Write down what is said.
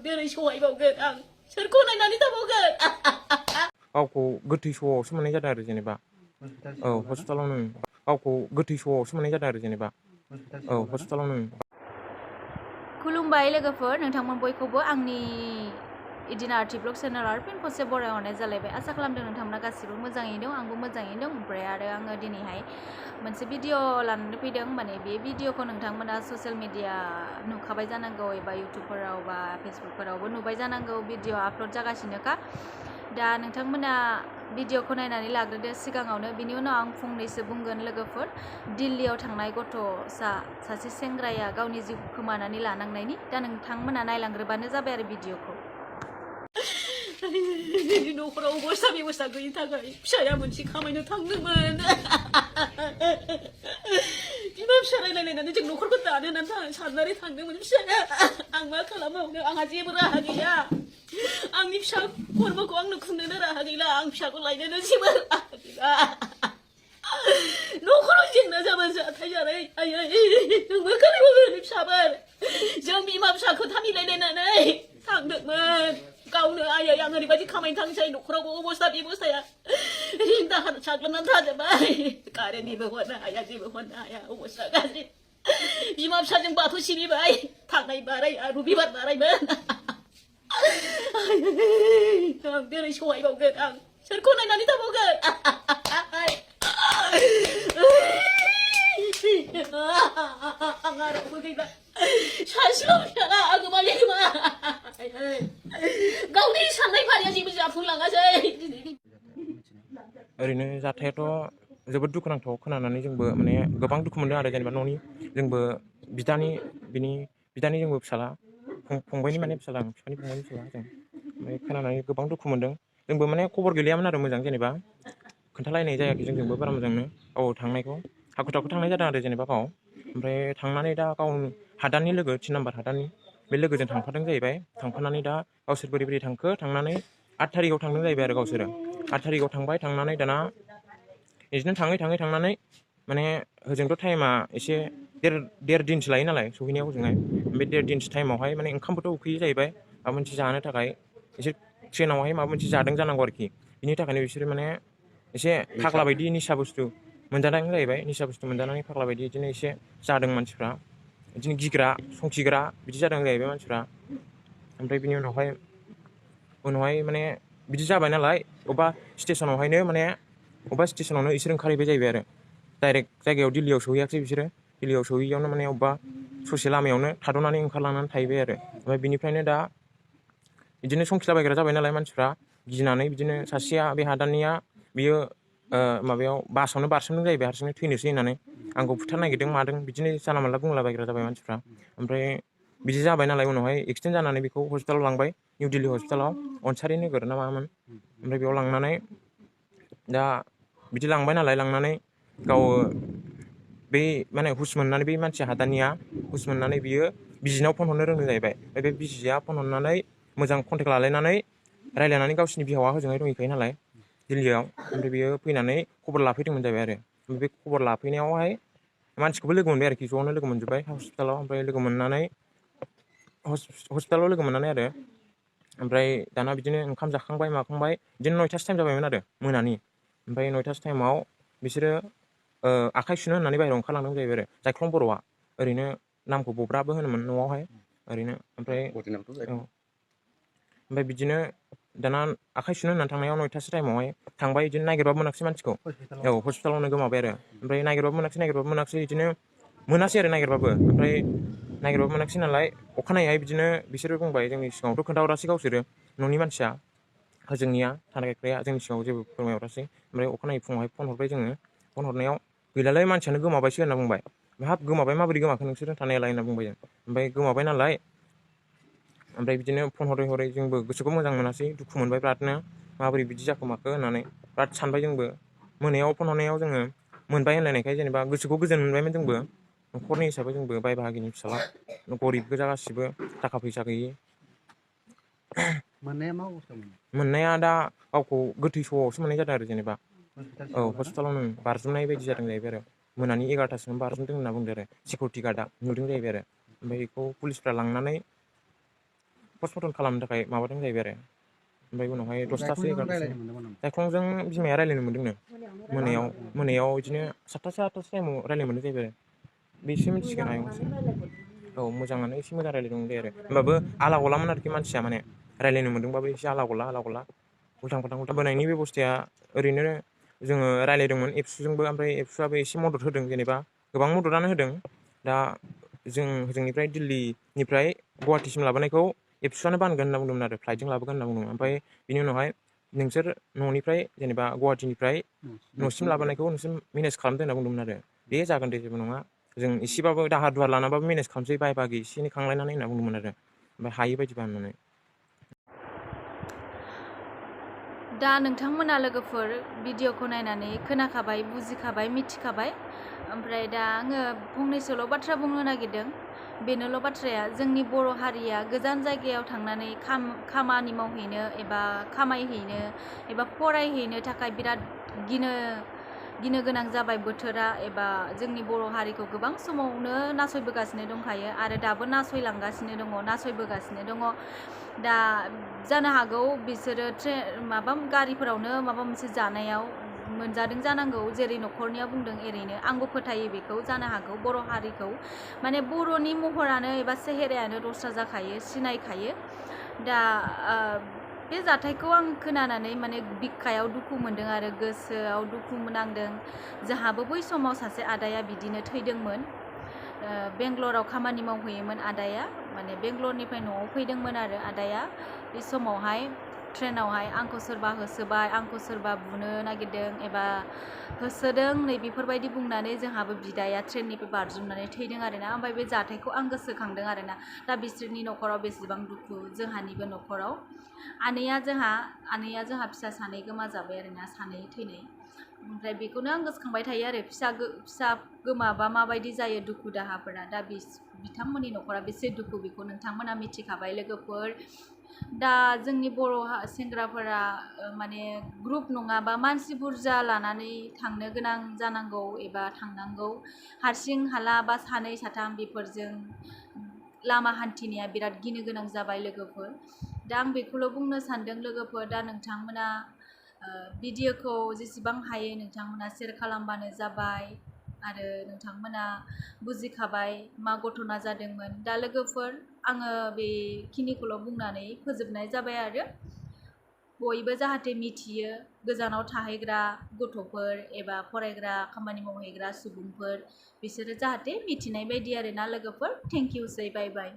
दिनै सहायबावगोन आं सोरखौ नायनानै थाबावगोन गावखौ गोथै सहआवसो मोननाय जादों आरो जेनेबा औ हस्पिटालावनो गावखौ गोथै सहआवसो मोननाय जादों आरो जेनेबा औ हस्पिटालावनो खुलुमबाय लोगोफोर नोंथांमोन बयखौबो आंनि इदिन आर्टि ब्लग चेनेल आरो फिन खनसे बरायहरनाय जालायबाय आसा खालामदों नोंथांमोना गासिबो मोजाङैनो दं आंबो मोजाङैनो दं ओमफ्राय आरो आङो दिनैहाय मोनसे भिडिअ लानानै फैदों माने बे भिडिअखौ नोंथांमोना ससियेल मिडिया नुखाबाय जानांगौ एबा इउटुबफोराव बा फेसबुकफोरावबो नुबाय जानांगौ भिडिअ आपल'ड जागासिनोखा दा नोंथांमोना भिडिअखौ नायनानै लाग्रोदो सिगाङावनो बिनि उनाव आं फंनैसो बुंगोन लोगोफोर दिल्लीयाव थांनाय गथ'सा सासे सेंग्राया गावनि जिउखौ खोमानानै लानांनायनि दा नोंथांमोना नायलांग्रोबानो जाबाय आरो भिडिअखौ न'खराव अबस्था बेबस्था गैयिनि थाखाय फिसाया मोनसे खामायनो थांदोंमोन बिमा फिसा रायलायलायनानै जों न'खरखौ दानो होननानै साननानै थांदोंमोन फिसाया आं मा खालामबावनो आंहा जेबो राहा गैया आंनि फिसा खर्मखौ आंनो खुंनोनो राहा गैला आं फिसाखौ लायनोनो जेबो राहा गैला न'खराव जेंना जाबा जाथाय जानाय आयै नोंबो खोनाबाय फिसाफोर जों बिमा फिसा खोथा मिलायलायनानै थांदोंमोन गावनो आयै आं ओरैबायदि खामायनो थांसै न'खरावबो अबस्था बेबस्थाया रिं दाहार साग्लोबनानै थाजोब्बाय कारेन्टनिबो हरनो हाया जेबो हरनो हाया अबस्था गाज्रि बिमा फिसाजों बाथौ सिबिबाय थांनाय बाराय रबिबार बारायमोन आं दिनै सहायबावगोन आं सोरखौ नायनानै थाबावगोन आंहा रावबो गैला सासेल' फिसाला आङो मालाय मा गावनि साननाय फारिया जेबो जाफुंलाङासै ओरैनो जाथायाथ' जोबोद दुखुनांथाव खोनानानै जोंबो माने गोबां दुखु मोनदों आरो जेनेबा न'नि जोंबो बिदानि जोंबो फिसाला फंबायनि माने फिसाला बिफानि फंबायनि फिसाला जों ओमफ्राय खोनानानै गोबां दुखु मोनदों जोंबो माने खबर गैलायामोन आरो मोजां जेनेबा खोन्थालायनाय जायाखै जोंजोंबो बारा मोजांनो थांनायखौ हाखु दाखु थांनाय जादों आरो जेनेबा गाव ओमफ्राय थांनानै दा गाव हादाननि लोगो 3 नाम्बार हादाननि बे लोगोजों थांफादों जाहैबाय थांफानानै दा गावसोर बोरै बोरै थांखो थांनानै 8 थारिखआव थांदों जाहैबाय आरो गावसोरो 8 थारिखआव थांबाय थांनानै दाना बिदिनो थाङै माने होजोंथ' टाइमा एसे देर दिनसो लायो नालाय सहैनायाव हजोंहाय बे 1.5 दिनसो टाइमावहाय माने ओंखामबोथ' उखैयो जाहैबाय माबा मोनसे जानो थाखाय एसे ट्रेनावहाय माबा मोनसे जादों जानांगौ आरोखि बिनि थाखायनो बिसोरो माने एसे फाग्ला बायदि निसा बुस्थु मोनजादों जाहैबाय निसा बुस्थु मोनजानानै फाग्ला बायदि बिदिनो एसे जादों मानसिफ्रा बिदिनो गिग्रा संखिग्रा बिदि जादों जाहैबाय मानसिफ्रा ओमफ्राय बिनि उनावहाय माने बिदि जाबाय नालाय अबेबा स्टेसनावनो बिसोर ओंखारहैबाय जाहैबाय आरो डाइरेक्ट जायगायाव दिल्लीयाव सहैयाखै बिसोरो दिल्लीयाव सहैयावनो माने अबेबा ससे लामायावनो थाद'नानै ओंखारलांनानै थाहैबाय आरो ओमफ्राय बिनिफ्रायनो दा बिदिनो संखिलाबायग्रा जाबाय नालाय मानसिफ्रा गिनानै बिदिनो सासेया बे हादाननिया बियो माबायाव बासावनो बारसोमदों जाहैबाय हारसिंनो थैनोसै होननानै आंखौ बुथारनो नागिरदों मादों बिदिनो जानला मोनला बुंलाबायग्रा जाबाय मानसिफ्रा ओमफ्राय बिदि जाबाय नालाय उनावहाय एक्सिडेन्ट जानानै बेखौ हस्पिटालाव लांबाय निउ दिल्ली हस्पिटालाव अनसारि नोगोर ना मामोन ओमफ्राय बेयाव लांनानै दा बिदि लांबाय नालाय लांनानै गाव बे माने हुस मोननानै बे मानसि हादाननिया हुस मोननानै बियो बिजिनाव फन हरनो रोंदों जाहैबाय ओमफ्राय बे बिजिया फन हरनानै मोजां कन्टेक्ट लालायनानै रायलायनानै गावसिनि बिहावा हजोंहाय दंहैखायो नालाय दिल्लीयाव ओमफ्राय बियो फैनानै खबर लाफैदोंमोन जाहैबाय आरो बे खबर लाफैनायावहाय मानसिखौबो लोगो मोनबाय आरोखि ज'नो लोगो मोनजोब्बाय हस्पिटालाव ओमफ्राय लोगो मोननानै हस्पिटालाव लोगो मोननानै आरो ओमफ्राय दाना बिदिनो ओंखाम जाखांबाय माखांबाय बिदिनो 9थासो टाइम जाबायमोन आरो मोनानि ओमफ्राय 9थासो टाइमाव बिसोरो आखाइ सुनो होननानै बाहेरायाव ओंखारलांदों जाहैबाय आरो जायख्लं बर'आ ओरैनो नामखौ बब्राबो होनोमोन न'आवहाय ओरैनो ओमफ्राय ओमफ्राय बिदिनो दाना आखाइ सुनो होननानै थांनायाव 9थासो टाइमावहाय थांबाय बिदिनो नागिरबाबो मोनाखिसै मानसिखौ हस्पिटालावनो गोमाबाय आरो ओमफ्राय नागिरबाबो मोनाखिसै बिदिनो मोनासै आरो नागिरबाबो ओमफ्राय नागिरबाबो मोनाखिसै नालाय अखानायैहाय बिदिनो बिसोरो बुंबाय जोंनि सिगाङावथ' खोन्थाहरासै गावसोरो न'नि मानसिया होजोंनिया थानाय गायख्राया जोंनि सिगाङाव जेबो फोरमायहरासै ओमफ्राय अखानायै फुङावहाय फन हरबाय जोङो फन हरनायाव गैलालै मानसियानो गोमाबायसो होनना बुंबाय हाब गोमाबाय माबोरै गोमाखो नोंसोरो थानायालाय होनना बुंबाय जों ओमफ्राय गोमाबाय नालाय ओमफ्राय बिदिनो फन हरै जोंबो गोसोखौ मोजां मोनासै दुखु मोनबाय बिरादनो माबोरै बिदि जाखो माखो होननानै बिराद सानबाय जोंबो मोनायाव फन हरनायाव जोङो मोनबाय होनलायनायखाय जेनेबा गोसोखौ गोजोन मोनबायमोन जोंबो न'खरनि हिसाबै जोंबो बाय बाहागिनि फिसाला गरिब गोजा गासिबो थाखा फैसा गैयि मोननाया दा गावखौ गोथै सहआवसो मोननाय जादों आरो जेनेबा औ हस्पिटालावनो बारजुमनाय बायदि जादों जाहैबाय आरो मोनानि 11थासोआवनो बारजुमदों होनना बुंदों आरो सिकिउरिटि गार्डआ नुदों जाहैबाय आरो ओमफ्राय बेखौ पुलिसफ्रा लांनानै पस्टमर्टम खालामनो थाखाय माबादों जाहैबाय आरो ओमफ्राय उनावहाय दसतासो जायख्लंजों 11तासो रायलायनो मोनदोंमोन नामा? जायख्लंजों बिमाया रायलायनो मोन्दोंनो मोनायाव बिदिनो 7तासो 8तासो टाइमाव रायलायनो मोन्दों जाहैबाय आरो बेसो मिथिसिगोन आयंआसो औ मोजाङानो एसे मोजां रायलायदोंमोन दे आरो होमबाबो आला गलामोन आरोखि मानसिया माने रायलायनो मोन्दोंबाबो एसे आला गला उल्थां फाल्थां बोनायनि बेब'स्थाया ओरैनो जोङो रायलायदोंमोन एबसुजोंबो ओमफ्राय एबसुआबो एसे मदद होदों जेनेबा गोबां मददानो होदों दा जों जोंनिफ्राय दिल्लीनिफ्राय गुवाहाटिसिम लाबोनायखौ एबसुआनो बानगोन होनना बुंदोंमोन आरो फ्लाइटजों लाबोगोन होनना बुंदोंमोन ओमफ्राय बिनि उनावहाय नोंसोर न'निफ्राय जेनेबा गुवाहाटिनिफ्राय न'सिम लाबोनायखौ नोंसोर मेनेज खालामदो होनना बुंदोंमोन आरो दे जागोन दे जेबो नङा जों एसेबाबो दाहार दुहार लानाबाबो मेनेज खालामसै बाय बागि एसे एनै खांलायनानै होनना बुंदोंमोन आरो ओमफ्राय हायो बायदिबा होननानै दा नोंथांमोना लोगोफोर भिडिअखौ नायनानै खोनाखाबाय बुजिखाबाय मिथिखाबाय ओमफ्राय दा आङो फंनैसोल' बाथ्रा बुंनो नागिरदों बेनोल' बाथ्राया जोंनि बर' हारिया गोजान जायगायाव थांनानै खामानि मावहैनो एबा खामायहैनो एबा फरायहैनो थाखाय बिराद गिनो गोनां जाबाय बोथोरा एबा जोंनि बर' हारिखौ गोबां समावनो नासयबोगासिनो दंखायो आरो दाबो नासयलांगासिनो दङ नासयबोगासिनो दङ दा जानो हागौ बिसोरो माबा गारिफोरावनो माबा मोनसे जानायाव मोनजादों जानांगौ जेरै न'खरनिया बुंदों एरैनो आंबो फोथायो बेखौ जानो हागौ बर' हारिखौ माने बर'नि महरानो एबा सेहेरायानो दस्रा जाखायो सिनायखायो दा बे जाथायखौ आं खोनानानै माने बिखायाव दुखु मोनदों आरो गोसोआव दुखु नांदों जोंहाबो बै समाव सासे आदाया बिदिनो थैदोंमोन बेंगलराव खामानि मावहैयोमोन आदाया माने बेंगलरनिफ्राय न'आव फैदोंमोन आरो आदाया बे समावहाय ट्रेनावहाय आंखौ सोरबा होसोबाय आंखौ सोरबा बुनो नागिरदों एबा होसोदों नै बेफोरबायदि बुंनानै जोंहाबो बिदाया ट्रेननिफ्राय बारजुमनानै थैदों आरोना ओमफ्राय बे जाथायखौ आं गोसोखांदों आरोना दा बिसोरनि न'खराव बेसेबां दुखु जोंहानिबो न'खराव आनैया जोंहा फिसा सानै गोमाजाबाय आरोना सानै थैनाय ओमफ्राय बेखौनो आं गोसोखांबाय थायो आरो फिसा गोमाबा माबायदि जायो दुखु दाहाफोरा दा बिथांमोननि न'खरा बेसे दुखु बेखौ नोंथांमोना मिथिखाबाय लोगोफोर दा जोंनि बर' सेंग्राफोरा माने ग्रुप नङाबा मानसि बुरजा लानानै थांनो गोनां जानांगौ एबा थांनांगौ हारसिं हाला बा सानै साथाम बेफोरजों लामा हान्थिनाया बिराद गिनो गोनां जाबाय लोगोफोर दा आं बेखौल' बुंनो सानदों लोगोफोर दा नोंथांमोना भिडिअखौ जेसेबां हायो नोंथांमोना शेयार खालामबानो जाबाय आरो नोंथांमोना बुजिखाबाय मा घटना जादोंमोन दा लोगोफोर आङो बेखिनिखौल' बुंनानै फोजोबनाय जाबाय आरो बयबो जाहाथे मिथियो गोजानाव थाहैग्रा गथ'फोर एबा फरायग्रा खामानि मावहैग्रा सुबुंफोर बिसोरो जाहाथे मिथिनाय बायदि आरोना लोगोफोर थेंक इउ सै बाय बाय